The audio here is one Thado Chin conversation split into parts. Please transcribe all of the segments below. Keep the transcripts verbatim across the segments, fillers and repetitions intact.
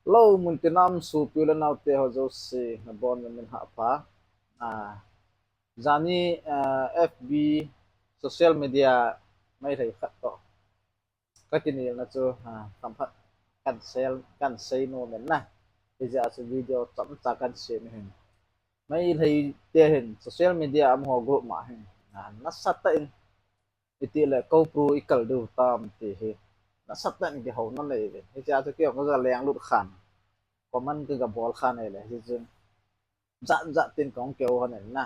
Hello, mun tina um sopi u le naote ho jouse, nabonun min hapha. Ah, jani, ah, F B social media Meitei khat toh kakinelna chu, ah, tamkhat kan sei, kan sei nom in na. Hijeh a chu video chomcha kan sem in. Meitei te hin social media amaho group ma hin, ah, nasatah in, itile Koupru ikal diu tam ti hi nasatah in kihouna nei uvin. Hichea chu kei jong kaga lenglut khan, comment kaga bol khan ahile, hichun jat jat tin kahung kihou hon in na.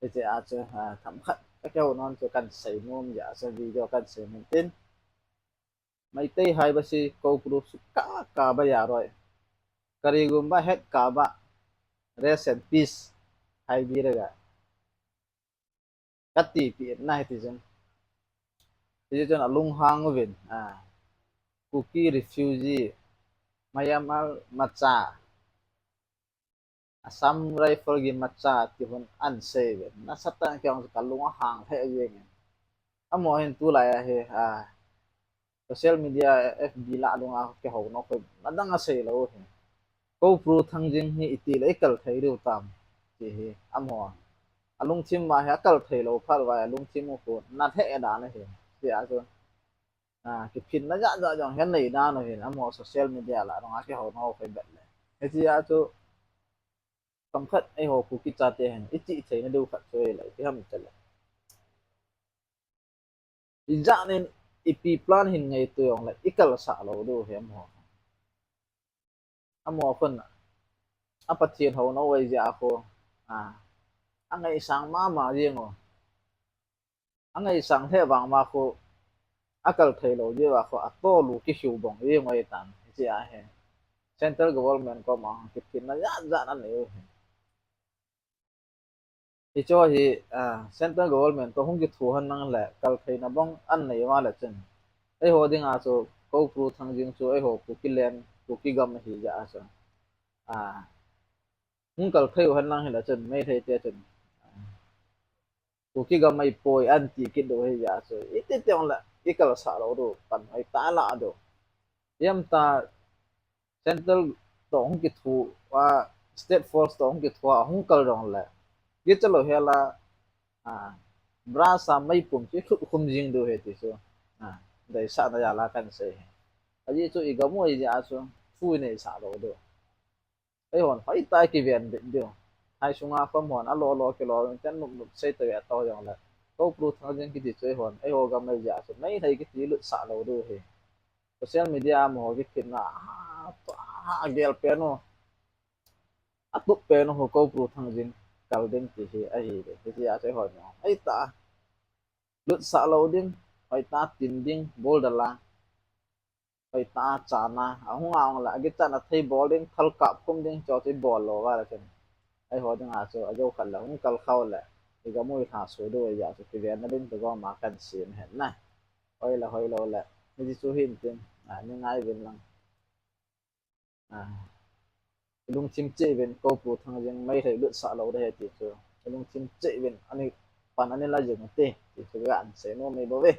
Hichea chu, ah, themkhat kakihou nom chu kan sei nom jeh a chu video kan sei nom in tin. Meitei haiba si Koupru sukha kaba yaroi. Karigumba het kaba rest in peace haibi rega. Kati pi na hiti chun. Hiti chun alunghang uvin, ah, Kuki refugee, Myanmar macha, Assam Rifle gi macha ti hon an sei uvin. Nasatah in kei jong kalung ahang lheh jeng in. Amaho hin tulai a hi, ah, social media, F B lah a lunga kihou nau koi adang asei lou hi. Koupru Thangjing hi itile ikal thei diu tam ti hi amaho alungthim uva hi akal thei lou phat uva alungthim u khu na lheh dan ahi. Tia chu, ah, kiphinna jat jat jong hi anei dan u hin amaho social media lah a lunga kihou nau koi bet le. Hichea chu themkhat eiho Kuki chate hin ichih theina diu khat chu ahile, ipi ham itile, ijat in ipi plan hin ngaito jongle ikalsah lou diu hi amaho. Amaho khun a Pathen houna u ahijeh a khu, ah, angaisang mama jeng u. Angaisang lheh vang ma khu akal thei lou jeh uva khu atolu kikhiu bong jeng u ahitan. Hichea hi central government koma kiphinna jat jat anei u hi. Hicheho hi, ah, central government toh hung kithu henlang le kal theina bang an nei uva le chun, eiho dinga chu Koupru Thangjing chu eiho Kuki land, Kuki gam ahijeh a chu, ah, hung kal thei u henlang hile chun Meitei te chun, ah, Kuki gam ahipoi anti kit diu ahijeh a chu, iti ti jongle ikalsah lou diu, pan hoitah lah diu. Ipi ham itile central toh hung kithu a, state force toh hung kithu a hung kal jongle, kicha lou hela, ah, brush a meipum chu ikhup khum jing diu ahi ti chu, ah, deisahna jal a kan sei ahi. Ajeh chu igam u ahijeh a chu thu ineisah lou diu. Eihon hoitah a kiven bit diu. Hai sunga khom hon alo lo kilo, ten nup nup sei tave to jongle, Koupru Thangjing kiti chu eihon, eiho gam ahijeh a chu Meitei kiti lutsah lou diu ahi. Social media amaho kiphinna, ah, ah, agel pen u, atup pen u Koupru Thangjing kal ding ti hi ahi ve. Hichea chu eihon hoitah a lutsah lou ding, hoitah a tin ding, bol dal a, hoitah a chan a, ahung a hung le, akichat na thei bol ding, thal kap khum ding, chu chu ibol lou uva le chun, eiho dinga chu ajou khat le hung kal khau le, igam u ilhaso diu ahijeh a chu kivenna ding toh gom a kan sem ahi na. Hoi le hoilou le, hiche chu hin tin, ah, nei ngai uvin lang. Ah, ilungthim cheh uvin, Koupru Thangjing Meitei lutsah lou ding ahi ti chu ilungthim cheh uvin, ani pan ani la jing ute ti chu kahin sei nom e bou ve.